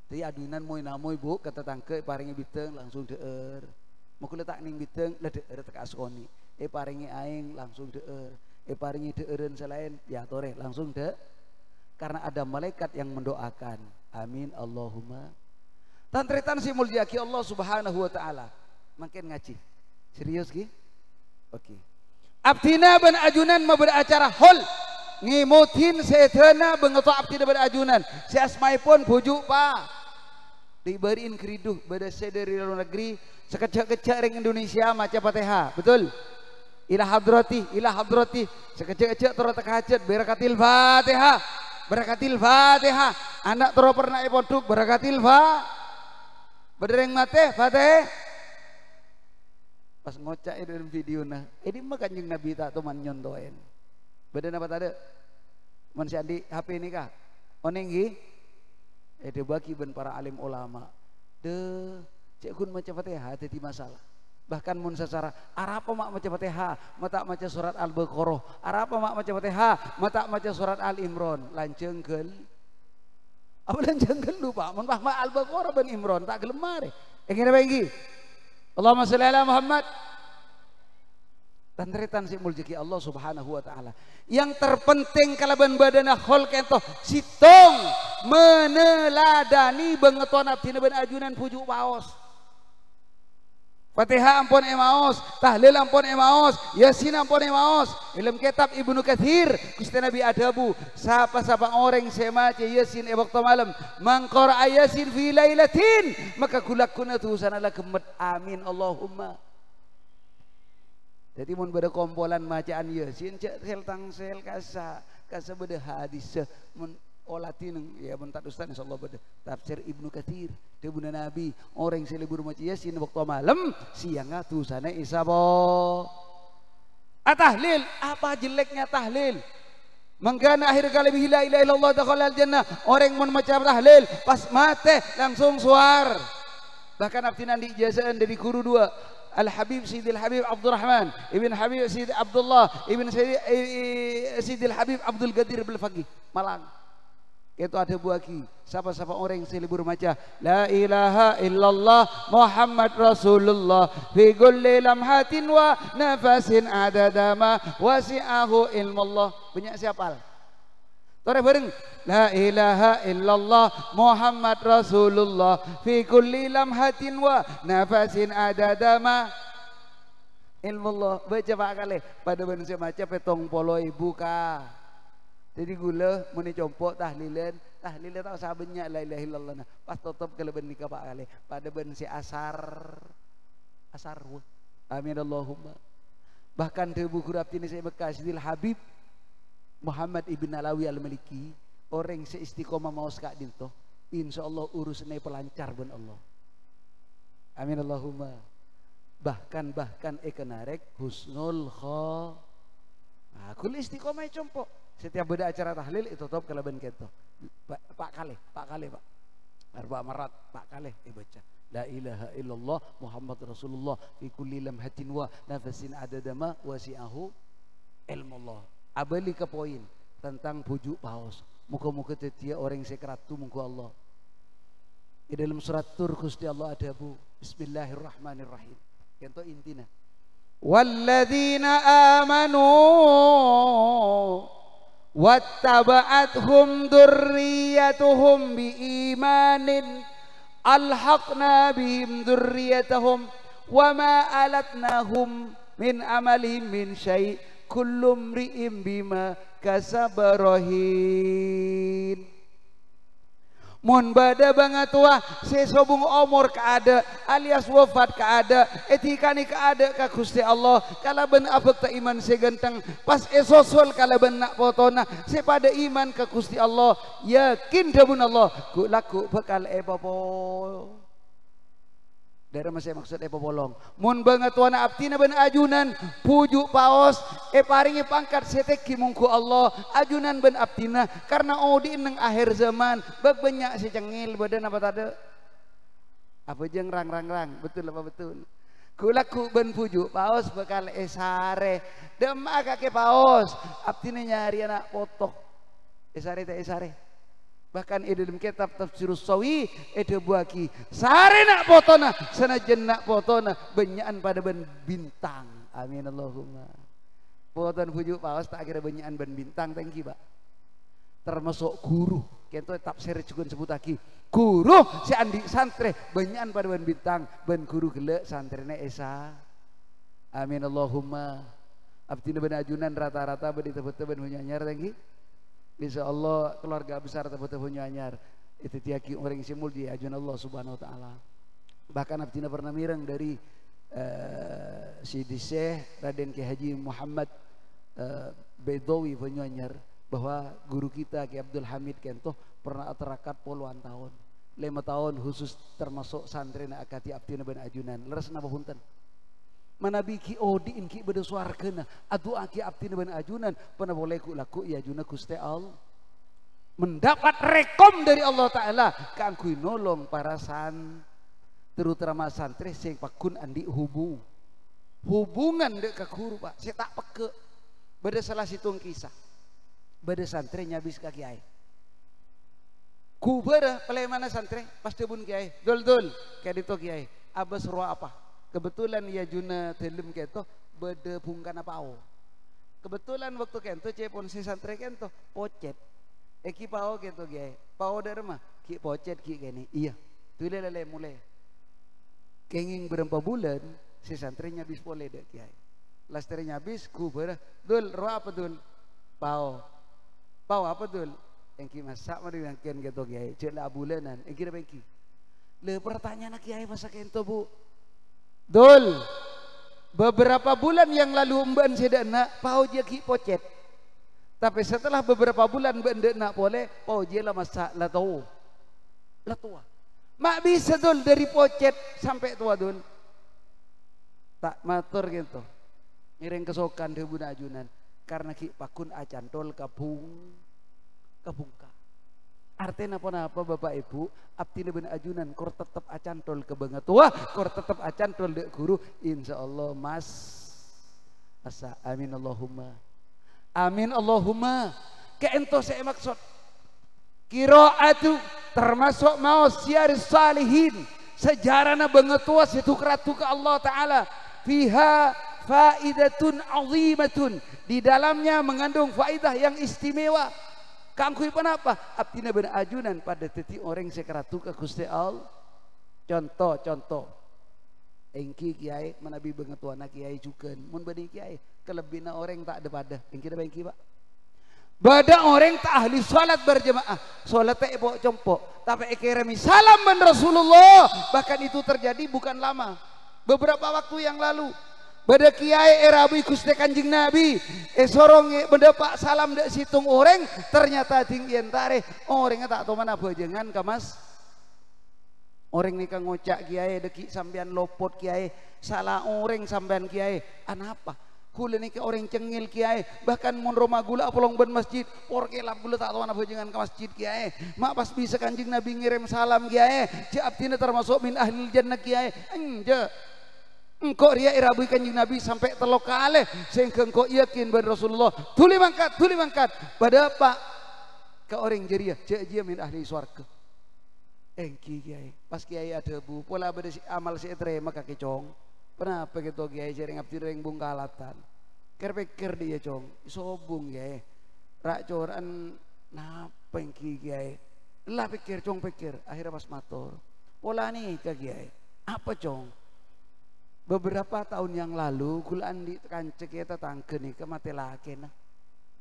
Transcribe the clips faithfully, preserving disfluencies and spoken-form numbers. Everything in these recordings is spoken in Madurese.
Dhâddhi adunan moy-namoy, Bu, ka tatangghâ èparèngè bhidhâng langsung dhâ'âr. Moghâ la ta' nèng bhidhâng, la dhâ'âr tèka' sakonè'. Èparèngè aèng langsung dhâ'âr. Èparèngè dhâ'ârân sè laèn, èyatorè langsung dhâ-, karena ada malaikat yang mendoakan. Amin, Allahumma. Tan-tarètan sè èmoljâ'aghi Allah Subhanahu wa Ta'ala. Mangkèn ngajhi. Serius, ghi? Oke. Abdhina bân ajunan mabâdâ acara hol. Ngèmodhi sèdhâna bângèto abdhina bân ajunan. Sè asmaèpon Bhuju' Pa. Dibâri'in ghâridhu, bâdâ sè dâri luar negeri, sakejjhâ'-kejjhâ' rèng Indonesia maca Fatihah. Betul? Ila hadrati, ila hadrati. Sakejjhâ'-kejjhâ' terro tèka hajât, barakatil Fatihah. Barakatil Fatihah. Ana' terro pernah è pondhuk, barakatil Fa-, bâdâ rèng matè, Fatihah. Pas ngoca' è dâlem videona, "È dimma Kanjeng Nabi ta' toman nyontowèn?" Bâdâ napa tadâ'? Mon sè andi' H P nèka, onèng ghi? Èdhâbuwâghi bân para alim ulama, "Dâ, cè' ghun maca Fatihah dhâddhi masalah." Bahkan mon sacara, "Arapa ma' maca Fatihah, ma' ta' maca surat Al-Baqarah? Arapa ma' maca Fatihah, ma' ta' maca surat Al Imran?" Lanjhâng ghâl-, Apa lanjhâng ghâllu, Pa'? Mon pas ma' Al-Baqarah bân Imran, ta' ghellem marè. Ènggi napa ènggi? Allahumma sholli ala Muhammad. Tan-tarètan sè èmoljâ'aghi Allah Subhanahu wa Ta'ala. Yang terpenting kalabân bâdâna hol kènto sèttong meneladani bângètowan abdhina bân ajunan Bhuju' Paos. Fatihah ampon èmaos, tahlil ampon èmaos, Yasin ampon èmaos. È dâlem kètab Ibnu Katsir, Ghustè Nabbhi adhâbu, "Sapa-sapa orèng sè maca Yasin è bâkto malem, man qara'a Yasin fi lailatin, maka gu-, lagguna dhusana la ghemmet." Amin, Allahumma. Dhâddhi, mon bâdâ kompolan maca'an Yasin, jhâ' sel-tangsel kassa', kassa' bâdâ hadissa. Mon oladhi neng, ya, mon ta' dustan, insyaallah bâdâ. Tafsir Ibnu Katsir, dhâbuna Nabbhi, "Orèng sè lebur maca Yasin bâkto malem, sèyangnga dhusana èsapo-" Atahlil, apa jeleknya tahlil? "Man qala akhira kalamihi la ilaha illallah dakhalal jannah." Orèng mon maca tahlil, pas matè, langsung sowar. Bahkan abdhina andi' ijaza'an dâri ghuru duwâ', Al-Habib Sidil Habib Abdurrahman, Ibn Habib Sidil Abdullah, Ibn Sayyid, eh, eh, Sidil Habib Abdul Qadir Belfaqih, Malang. Kènto adhâbuwâghi, sapa-sapa orèng sè lebur maca, "La ilaha illallah Muhammad Rasulullah, fi kulli lamhatin wa nafasin adada ma wasi'ahu ilmullah." Bânnya' sè apal? Torè bhâreng. "La ilaha illallah Muhammad Rasulullah, fi kulli lamhatin wa nafasin adada ma." Ilmullah, baca pa' kalè, padâ bân sè maca pèttong polo èbu ka. Dhâddhi ghulâ mon è compo' tahlilan, tahlilnya ta' osa bânnya' la ilaha illallah. Nah, pas totop kalabân nèka pa' kalè, padâ bân sè asar, asar, wah. Amin Allahumma. Bahkan dhâbu ghuru abdhina sè è Mekkah, Sidil Habib Muhammad ibn Alawi Al-Maliki, orèng sè istiqomah maos ka'dinto, insyaallah urusanna èpalancar bân Allah. Amin Allahumma. Bahkan, bahkan èkanarèk husnul kho-, nah, ghulâ istiqomah è compo'. Setiap bâdâ acara tahlil, ètotop kalabân kènto. Pa', pa' kalè, pa' kalè, Pa'. Arba' marrat, pa' kalè èbâca. "La ilaha illallah Muhammad Rasulullah fi kulli lamhatin wa nafasin adada ma wasi'ahu ilmullah." Abâli ka poin tentang bhuju' paos. Moghâ-moghâ dhâddhiyâ orèng sè karadu mongghu Allah. È dâlem surat Tur, Ghustè Allah adhâbu, "Bismillahirrahmanirrahim." Kènto intina. "Walladzina amanu wattaba'athum dzurriyyatuhum biimanin alhaqna bihim dzurriyyatahum wa ma alatnahum min amalihim min syai', kullu mri'in bima kasaba rahin." Mon bâdâ bângatowa sè sobung omor kaadâ', alias wafat kaadâ', èdhikanè kaadâ' ka Ghustè Allah kalabân abhâkta iman sè ghântheng, pas èsosol kalabân na' potona sè padâ iman ka Ghustè Allah, yakin dhâbuna Allah, ghu'-lagghu' bhâkal èpopo-, Dâ'remma sè maksod èpopolong. Mon bângatowana abdhina bân ajunan bhuju' paos, èparèngè pangkat sè tèngghi mongghu Allah, ajunan bân abdhina, karna odi'na neng akhèr zaman, bâk bânnya' sè cengngel, bâdâ napa tadâ'? Abhâjâng rang-rang-rang, betul apa betul? Ghu'-lagghu' bân bhuju' paos bhâkal èsarè. Dâ'emma'a kakè paos, abdhina nyarèya na' poto. Èsarè ta' èsarè? Bahkan è dâlem kètab Tafsirus Sawi èdhâbuwâghi, sarè na' potona, sanajjân na' potona bânnya'an padâ bân bintang. Amin Allahumma. Potona bhuju' paos ta' kèra bânnya'an bân bintang, ta' ènggi, Pak? Tamaso' ghuru. Kènto tafsir jhughân sebbhuttaghi. Ghuru sè andi' santrè bânnya'an padâ bân bintang, bân ghuru ghellâ' santrèna èsa. Amin Allahumma. Abdhina bân ajunan rata-rata bâdâ è Tebetebet bân Banyuanyar, ta' ènggi? Insyaallah keluarga besar Tebetebet Banyuanyar èdhâddhiyâghi orèng sè molja è ajunan Allah Subhanahu wa Ta'ala. Bahkan abdhina pernah mèreng dâri, eh, Sidi Syekh Raden Kiai Haji Muhammad, eh, Baidawi Banyuanyar, bahwa guru kita Kiai Abdul Hamid kènto pernah atarakat polowan taon. Lèma taon khusus tamaso' santrèna akadhi abdhina bân ajunan. Lerres napa bhunten? Manabi ghi' odi'in ghi' bâdâ sowarghâna, adu'aaghi abdhina bân ajunan, ponapa polè ghu'-lagghu' è ajunanna Ghustè Allah. Mendapat rekom dâri Allah Ta'ala kaangghuy nolong para san-, terutama santrè sè pagghun andi' hubu-, hubungan dâ' ka ghuru, Pak, sè ta' pegghâ'. Bâdâ sala sèttong kissa. Bâdâ santrè nyabis ka kiyaè. Ghubârâ palèmana santrè, pas dhâbuna kiyaè, "Dul, Dul, ka'dinto kiyaè, abâs rowa apa?" Kebetulan è ajunanna dâlem kènto bâdâ bhungkana pao. Kebetulan bâkto kènto ca'èpon sè santrè kènto pocèt. "Ènggi pao kènto, Kiyaè." "Pao dâ' remma?" "Ghi' pocèt ghi' kènè'." "Iyâ." Dhuli lè-, lè-, molè. Kèngèng bârâmpa bulân, sè santrè nyabis polè dâ' kiyaè. Lastarè nyabis, ghubârâ, "Dul, rowa apa, Dul?" "Pao." "Pao apa, Dul?" "Ènggi massa' manabi mangkèn kènto, Kiyaè, jhâ' la abulânan." "Ènggi napa ènggi?" "Lha, pertanyaanna kiyaè masa kènto, Bu'." "Dul, beberapa bulan yang lalu emba'an sè dâ' enna' pao jiyâ ghi' pocèt. Tapè setelah beberapa bulan bâ'na dâ' enna' polè, pao jiyâ la massa', la to-, la towa." "Ma' bisa, Dul, dâri pocèt sampè' towa, Dul?" "Ta' mator kènto. Ngèrèng kasokan dhâbuna ajunan, karna ghi' pagghun acantol ka bhung-, ka bhungka." Artèna ponapa, Bapa' Èbhu? Abdhina bân ajunan kor tettep acantol ka bângatowa, kor tettep acantol dâ' ghuru, insyaallah mas-, massa'. Amin Allahumma. Amin Allahumma. Ka'ènto sè èmaksod. Qira'atu, tamaso' maos Siyarus Salihin, sejarana bângatowa sè dhuk-raddhu ka Allah Ta'ala. Fiha faidatun azimatun. Di dalamnya mengandung faidah yang istimewa. Kaangghuy ponapa? Abdhina bân ajunan padâ dhâddhi orèng sè karaddhu ka Ghustè Allah. Conto, conto. Ènggi, Kiyaè, manabi bângatowana Kiyaè jhughân. Mon bânnè Kiyaè, kalebbiyânna orèng ta' dhâ-padâ. Ènggi napa ènggi, Pak? Bâdâ orèng ta' ahli shalat berjamaah. Shalatta èpo'-compo'. Tapè èkèrèmè salam bân Rasulullah. Bahkan itu terjadi bukan lama. Beberapa waktu yang lalu. Bâdâ kiyaè èrabui Ghustè Kanjeng Nabi. Èsoro nge-, mandhâpa' salam dâ' sèttong orèng. Ternyata dhing èntarè. Orèngnga ta' tomana bhâjângan ka mas-, Orèng nèka ngoca', "Kiyaè, dâgghi' sampèyan lopot, Kiyaè. Sala orèng sampèyan, Kiyaè." "Anapa?" "Ghulâ nèka orèng cengngel, Kiyaè. Bahkan mon roma ghulâ apolong bân masjid, por kèlap ghulâ ta' towana bhâjângan ka masjid, Kiyaè. Ma' pas bisa Kanjeng Nabi ngèrèm salam, Kiyaè. Jhâ' abdhina tamaso' min ahlil jannah, Kiyaè." "Enjâ'. Engko' rèya èrabui Kanjeng Nabi sampè' tello kalè, sehingga engko' yakin bân Rasulullah." Dhuli mangkat, dhuli mangkat. Padâpa' ka orèng jârèya, jhâ' jiyâ min ahli sowarghâ. Èngghi, Kiyaè. Pas Kiyaè adhâbu, pola bâdâ sè, amal sè ètarèma kakè, Cong. Ponapa kèto, Kiyaè, jhâreng abdhina rèng Bungkalatan? Kèr-pèkkèr dhi' iyâ, Cong. Sobung, Kiyaè. Ra'-cora'an napa èngghi, Kiyaè? Ella pèkkèr, Cong, pèkkèr. Akhèrra pas mator. Pola nèka, Kiyaè. Apa, Cong? Beberapa tahun yang lalu, ghulâ andi' kanca, Kiyaè, tatangghâ nèka matè lakèna.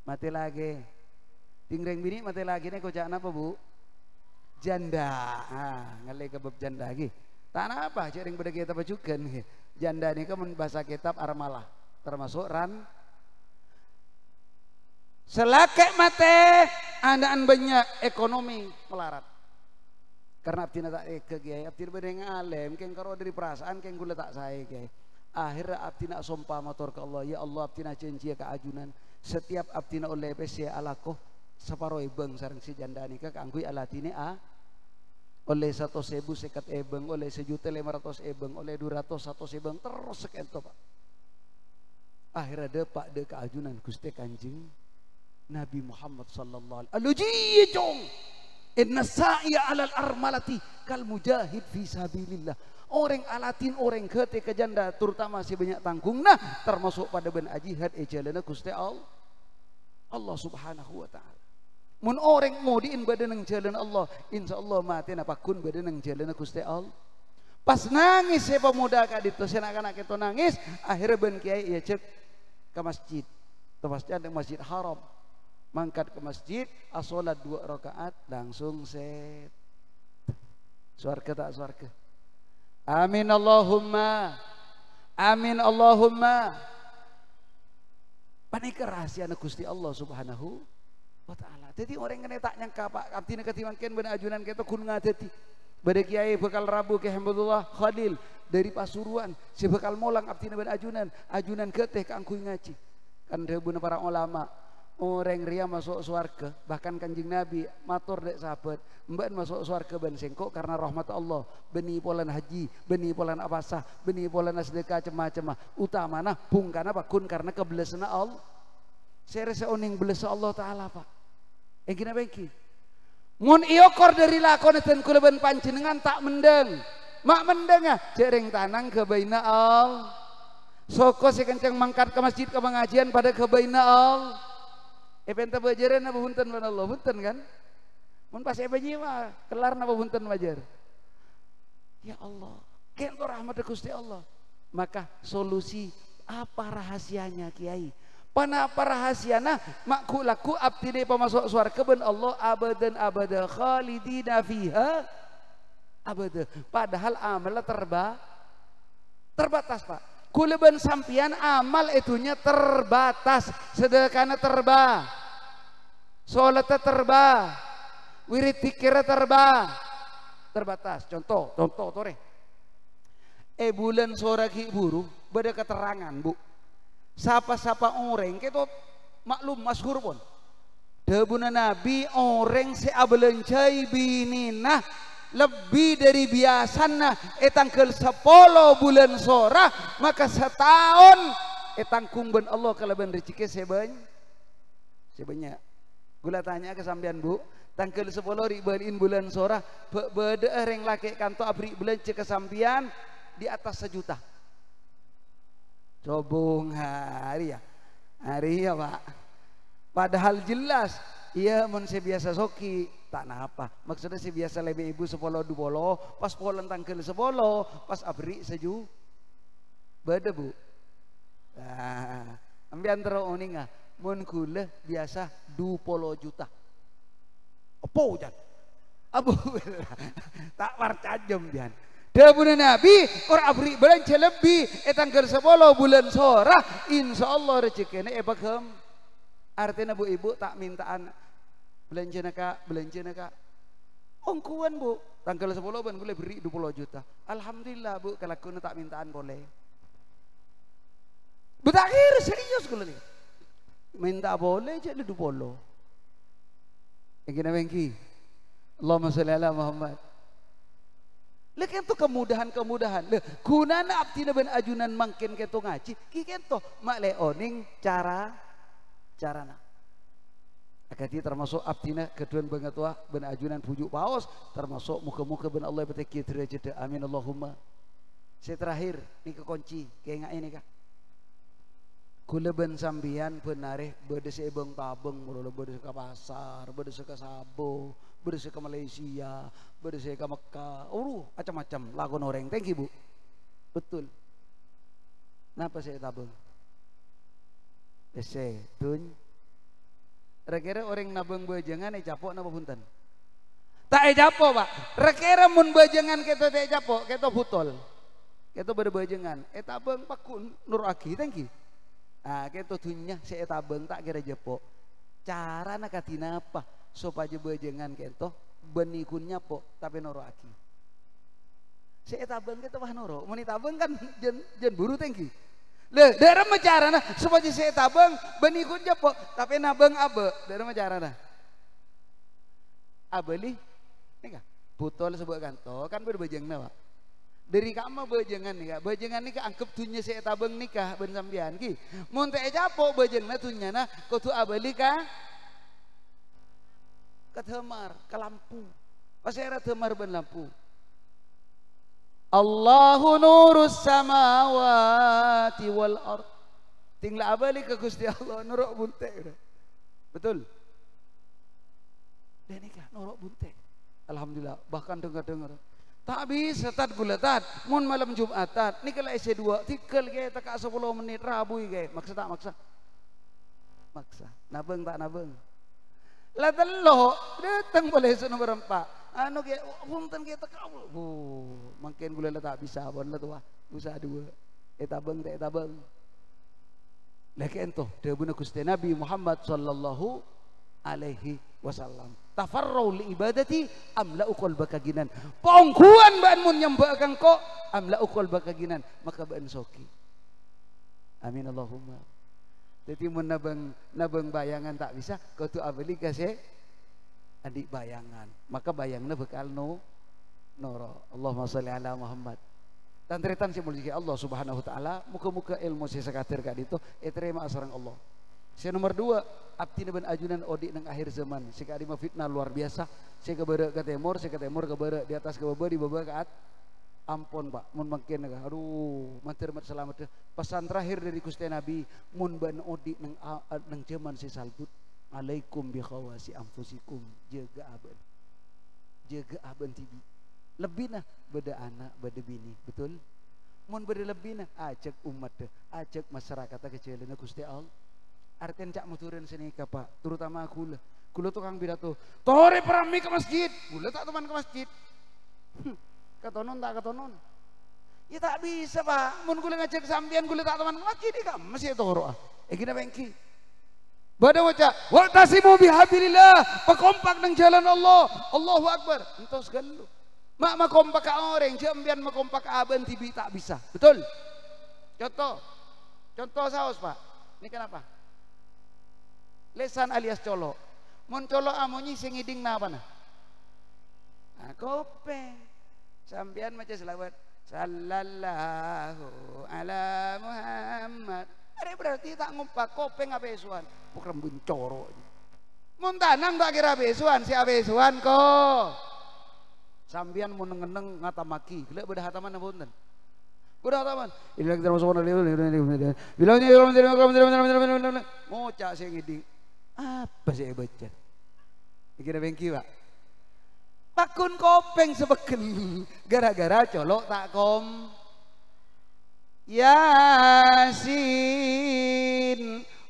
Matè lakè. Dhing rèng binè' matè lakèna èkoca' napa, Bu? Janda. Ah, ngallè ka bab janda ghi. Ta' napa, jhâ' rèng bâdâ kètab jhughân ghi. Janda nèka mon bhâsa kètab armala, tamaso' ran-, sè lakè matè, ana'na bânnya', ekonomi malarat. Karna abdhina ta' tèghâ, Kiyaè. Abdhina bâdâ ngalèm, kèng karo dâri parasaan, kèng ghulâ ta' saè, Kiyaè. Akhèrra abdhina asompa mator ka Allah, "Ya Allah, abdhina ajhânjhiyâ ka ajunan, setiap abdhina ollè pèssè alako saparo èbâng sareng sè janda nèka kaangghuy aladhinè a-, ollè satos èbu sèket èbâng, ollè sajuta lèma ratos èbâng, ollè du ratos satos èbâng, terros sakènto, Pak." Akhèrra dâpa' dâ' ka ajunan Ghustè Kanjeng Nabi Muhammad sallallahu alaihi wasallam. Alojiyâ, Cong! "Inna sa'iya 'alal armalati kal mujahid fi sabilillah." Orèng aladhin, orèng ghâtè ka jhândhâ, terutama sè bânnya' tangghungnga, termaso' padâ bân ajihad è jhâlânna Ghustè All-, Allah Subhanahu wa Ta'ala. Mon orèng ngodhi'in bâdâ neng jhâlânna Allah, insyaallah matèna pagghun bâdâ neng jhâlânna Ghustè Allah. Pas nangès sè pamodâ ka'dinto, sè na'-kana' kèto nangès, akhèrra bân kèyaè èajhâk ka masjid. Tepasnya neng Masjid Haram. Mangkat ka masjid, asholat duwâ' raka'at, langsung sèt. Sowarghâ ta' sowarghâ? Amin Allahumma. Amin Allahumma. Panèka rahasiana Ghustè Allah Subhanahu wa Ta'ala. Dhâddhi orèng kènè' ta' nyangka, Pak, abdhina kadhi mangkèn bân ajunan kèto ghun ngadhâddhi. Bâdâ kèyaè bhâkal rabu, Kè Hamdullah Khalil, dâri Pasuruan, sè bhâkal molang abdhina bân ajunan, ajunan ghâtè kaangghuy ngajhi. Kan dhâbuna para ulama, orèng rèya maso' sowarghâ, bahkan Kanjeng Nabi mator dâ' sahabat, "Embâ'ân maso' sowarghâ bân sèngko' karna rahmat Allah, bânnè polana hajji, bânnè polana apasa, bânnè polana sadhâka cem-macemma, utamana bhungkana pagghun karna kabellassanna Allah." Sèrè sè onèng bellassa Allah Ta'ala, Pak. Ènggi napa ènggi? Mon èokor dâri lakona dân kaulâ bân panjhennengngan ta' mendhâng. Ma' mendhângnga, jhâ' rèng tanang ghâbâyna Allah. Soko sè kenceng mangkat ka masjid ka pangajiân padâ ghâbâyna Allah. Èpènta bâjârân apa bhunten bân Allah? Bhunten, kan? Mon pas èpanyèwa, kellar napa bhunten bâjâr? Ya Allah, kènto rahmatta Ghustè Allah. Maka solusi apa rahasianya, Kiai? Ponapa rahasiana? Ma' ghu'-lagghu' abdhina èpamaso' sowarghâ bân Allah abadan abada, khalidina fiha abada. Padahal amalla terba-, terbatas, Pak. Kaulâ bân sampèyan amal è dhunnya terbatas, sedekana terba-, solatta terba-, wirid dzikirra terba-, terbatas. Conto, conto, torè. È bulân Sora ghi' bhuru bâdâ katerrangan, Bu. Sapa-sapa orèng, kèto maklum, masyhur pon. Dhâbuna Nabi, orèng sè abâlânjhâi binèna lebbi dâri biyasana è tangghâl sapolo bulân Sora, maka sataon ètangghung bân Allah kalabân rejhekkè sè bân-, sè bânnya'. Kaulâ tanya'a ka sampèyan, Bu, tangghâl sapolo ri' bâli'in bulân Sora, bâ-, bâdâ'â rèng lakè' kanto aberri' bâlânjhâ ka sampèyan di atas sajuta. Sobung, ha, arèya. Arèya, Pak. Padahal jelas, iyâ, mon sè biyasa soghi, ta' napa. Maksudnya sè biyasa lèma èbu, sapolo, dupolo, pas polana tangghâl sapolo, pas aberri' saju-, bâdâ, Bu. Nah, sampèyan terro onènga, mon kaulâ biyasa dupolo juta. Apa, Jan? Abu, ta' parcajâ sampèyan. Dhâbuna Nabi, "Kor aberri' bâlânjhâ lebbi è tangghâl sapolo bulân Sora, insyaallah rejhekkèna èpaghâmpa." Artèna, Bu, Ibu ta' mènta'an, "Bâlânjhâna, Ka', bâlânjhâna, Ka'." Ongghuwân, Bu, tangghâl sapolo bân kaulâ èberri' dupolo juta. Alhamdulillah, Bu, kalagguna ta' mènta'an polè. Bu, ta' kèra serius kaulâ nèka. Mènta polè jhâ' la dupolo. Ènggi napa ènggi? Allahumma sholli ala Muhammad. La kènto kemudahan-kemudahan. La, ghunana abdhina bân ajunan mangkèn kènto ngajhi, ghi kènto ma' lè onèng cara-carana. Akadhi termaso' abdhina ghâdhuwân bhângatowa bân ajunan bhuju' paos, termaso' moghâ-moghâ bân Allah èpatèngghi dârâjhâddhâ. Amin Allahumma. Sè terakhir, nèka konci, kaènga'è nèka. Kaulâ bân sampèyan bân arè bâdâ sè è bâng-tabâng, molo bâdâ sè ka pasar, bâdâ sè ka Sabo, bâdâ sè ka Malaysia, bâdâ sè ka Mekka. Uru, macem-macem lakon orèng. Thank you, Bu. Betul. Napa sè ètabâng? Pèssè, dhunnya. Ra-kèra orèng nabâng bâjângan ècapo' napa bhunten? Ta' ècapo', Pak. Ra-kèra mon bâjângan kèto ta' ècapo', kèto butol. Kèto bâdâ bâjângan. Ètabâng pagghun noro'aghi, thank you. Ah, kèto dhunnya sè ètabâng ta' kèra ècapo'. Carana kadhi napa sopajâ bâjângan kèto bânnè ghun nyapo', tapè noro'aghi. Sè ètabâng kèto pas noro'. Mon ètabâng kan jân, jân buru tèngghi. Lè, dâ' remma carana sopajâ sè ètabâng bânnè ghun nyapo', tapè nabâng abâ'. Dâ' remma carana? Abâli. Nèka, butol sabâ' kanto, kan bâdâ bâjânganna, Pak. Dâri kamma bâjângan nèka? Bâjângan nèka anggep dhunnya sè ètabâng nèka bân sampèyan, ghi. Mon ta' ècapo' bâjânganna dhunnyana, kodhu abâli ka Ka damar, ka lampu. Pasèra damar bân lampu? Allahu nurus samawati wal ard. Ting la abâli ka Ghustè Allah, noro' bunte'. Betul? Dâ' nèka noro' bunte'. Alhamdulillah, bahkan denger-denger. Ta' bisa, Tad, ghulâ, Tad. Mon malem Jum'at, Tad. Nèka la essè duwâ', tèghâl kè tekka' sapolo mennit, rabuwi kè. Maksa ta' maksa? Maksa. Nabâng ta' nabâng? La tello', dâteng polè sè nomer empa'. Anu kè, "Bhunten kè, tekka'." Wuh, mangkèn ghulâ la ta' bisa, pon la towa. Usaha duwâ'. Ètabâng ta' ètabâng? La ka'ènto dhâbuna Ghustè Nabi Muhammad sallallahu alaihi wasallam, "Tafarragh li ibadati amla'u qalbaka ghinan." Pongghuwân bâ'ân mon nyembâ'â ka engko', amla'u qalbaka ghinan, maka bâ'ân soghi. Amin Allahumma. Dhâddhi mon nabâng, nabâng bayangan ta' bisa, kodhu abâli ka sè andi' bayangan. Maka bayanganna bhâkal no-, noro'. Allahumma shalli ala Muhammad. Tan-tarètan sè èmoljâ'aghi Allah Subhanahu wa Ta'ala, moghâ-moghâ èlmo sè sakadhâr ka'dinto ètarèma'a sareng Allah. Sè nomer duwâ', abdhina bân ajunan odi' neng akhir zaman, sè ka'dimma fitnah luar biasa, sè ka bârâ' ka tèmor, sè ka tèmor ka bârâ', di atas ka bâbâ, di bâbâ ka at-, ampon, Pa', mon mangkèn, adu, mandhâr mat-salameddhâ. Pesan terakhir dhâri Ghustè Nabi, mon bâ'ân odi' neng a-, neng jhâman sè salbut, "Alaikum bi khawasi anfusikum," jâgâ'â bâ'ân. Jâgâ'â bâ'ân dhibi'. Lebbina bâdâ ana', bâdâ binè, betul? Mon bâdâ lebbina, ajhâk ommaddhâ, ajhâk masyarakadhâ ka jhâlânna Ghustè Allah. Artèna ca'-modhurân sanèka, Pa', terutama ghulâ. Ghulâ tokang pidato, "Torè paramè ka masjid." Ghulâ ta' toman ka masjid. Hmm, katonon ta' katonon? Ya ta' bisa, Pa'. Mon ghulâ ngajhâk sampèyan, ghulâ ta' toman ka masjid, è kamma sè ètoro'a? Èngghi napa èngghi? Bâdâ ngoca', "Wa'tasimu bihablillah, pakompak neng jhâlân Allah." Allahu Akbar. Entos ghâllu. Ma' makompakka orèng, jhâ' empèyan makompakka abâ'na dhibi' ta' bisa. Betul? Conto. Conto saos, Pa'. Nèka napa? Lèsan alias colo'. Mon colo' amonyè sè ngèdhing napana? Ah, kopèng. Sampèyan maca selawat, "Sallallahu ala Muhammad." Arèya berarti ta' ngompak, kopèng apèsowan. Bukrem buncoro. Mon tanang ta' kèra apèsowan, sè apèsowan ko. Sampèyan mon neng-enneng ngatammaghi, ghellâ' bâdâ hataman napa bhunten? Bâdâ hataman. Ngoca' sè ngèdhing. Apa sè èbâca? Èngghi napa èngghi, Pa'? Pagghun kopèng sè pegghel gara-gara colo' ta' kom. Yasin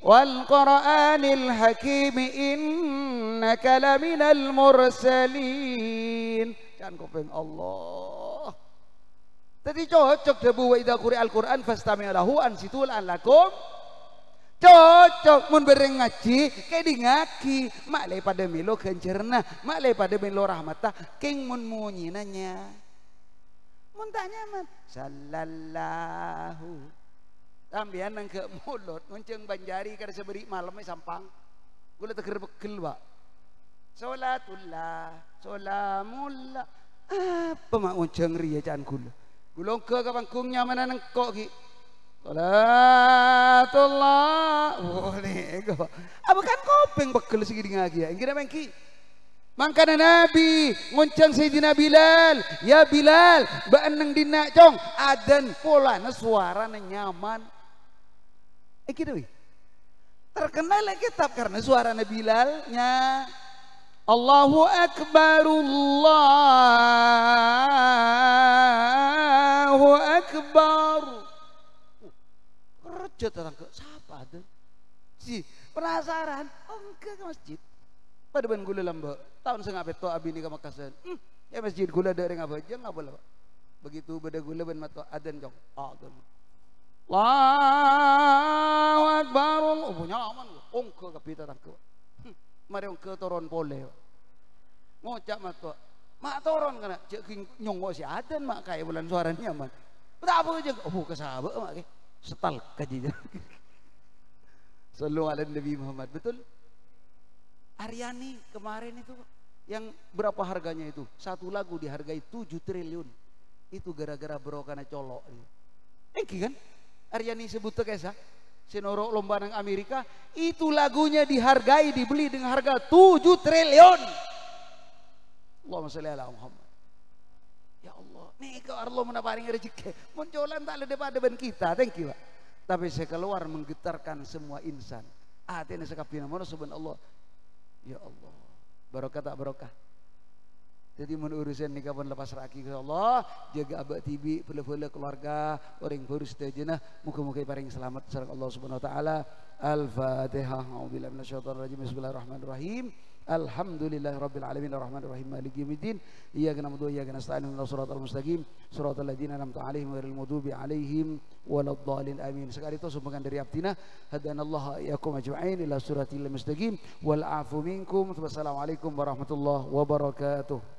wal Qur'anil Hakim innaka laminal mursalin. Can kopèng Allah. Dhâddhi cocok dhâbu, "Wa idza quri'al Qur'an fastami'u lahu ansitu la'allakum." Cocok, mon bâreng ngajhi, kèdhingngaghi, ma' lè padâ mèlo ghânjhârânna, ma' lè padâ mèlo rahmatta, kèng mon monyèna nya-, mon ta' nyaman, "Sallallahu." Sampèyan nangghâ' molod, ngonjhâng bânjari kar sabâri' malem è Sampang. Ghulâ tegghâr pegghel, Pa'. Sholatullah, sholamullah. Apa ma' ngonjhâng rèya ca'na ghulâ? Ghulâ ongghâ ka panggung nyamana nengko' ghi'. Sholatullah. Wah, nèko. Apa kan kopèng pegghel sè ngèdhingngaghi ya? Èngghi napa èngghi? Mangkana Nabi ngonjhâng Sayyidina Bilal, "Ya Bilal, bâ'ân neng dinna', Cong? Adzan polana sowarana nyaman." Èngghi, Nabi. Terkenal è kitab karena suarana Bilalnya. Allahu Akbar, Allahu Akbar. Kerja tetangga, siapa ada? Si penasaran, oh, enggak ke masjid. Padâ bân ghulâ lambâ'. Taon sanga' pètto' abinè ka Mekkasan. Hmm, è masjid ghulâ dâ' rèng abhâjâng apa la, Pa'? Begitu bâdâ ghulâ bân matto' adzan, Cong. Adzan. Allahu Akbar. Allah. Oh, nyaman. Ongghâ kabbhi tatangghâ. Hmm, marè ongghâ toron polè. Ngoca' matto'. Ma' toron kana', jhâ' ghi nyongngo' sè adzan ma' kaè bulân sowarana nyaman. Ta' abhâjâng. Oh, kasabâ' ma' kè. Setal kaji. Sallu ala Nabi Muhammad. Betul? Aryani kemarin itu, yang berapa harganya itu? Satu lagu dihargai tujuh triliun. Itu gara-gara barokana colo'. Èngghi kan? Aryani sebut kesa, sè noro' lomba nang Amerika, itu lagunya dihargai, dibeli dengan harga tujuh triliun. Allahumma sholli ala Muhammad. Ya Allah, nèka Allah mon aparèng rejhekkè. Mon colan ta' lè padâ bân kita, thank you, Pak. Tapè sè kalowar menggetarkan semua insan. Atèna sakabbhiyânna manossa bân Allah. Ya Allah. Barokah ta' barokah? Dhâddhi mon urusan nèka pon la pasra'aghi ka Allah, jâgâ abâ' dhibi', bhâlâ-bhâlâ keluarga, orèng bhuru sadhâjâna, moghâ-moghâ èparèng salamet sareng Allah Subhanahu wa Ta'ala. Al-Fatihah. A'udzubillahi minasyaitonirrajim. Bismillahirrahmanirrahim. Alhamdulillahirabbil alamin, arrahmanirrahim, maliki yaumiddin. Iyyaka na'budu wa iyyaka nasta'in, ihdinas siratal mustaqim, siratal ladzina an'amta 'alaihim ghairil maghdubi 'alaihim waladdallin. Amin. Sakalè to sumbangan dâri abdhina, hadanallahu wa iyyakum ajma'in ila siratil mustaqim, wal afu minkum. Wassalamualaikum warahmatullahi wabarakatuh.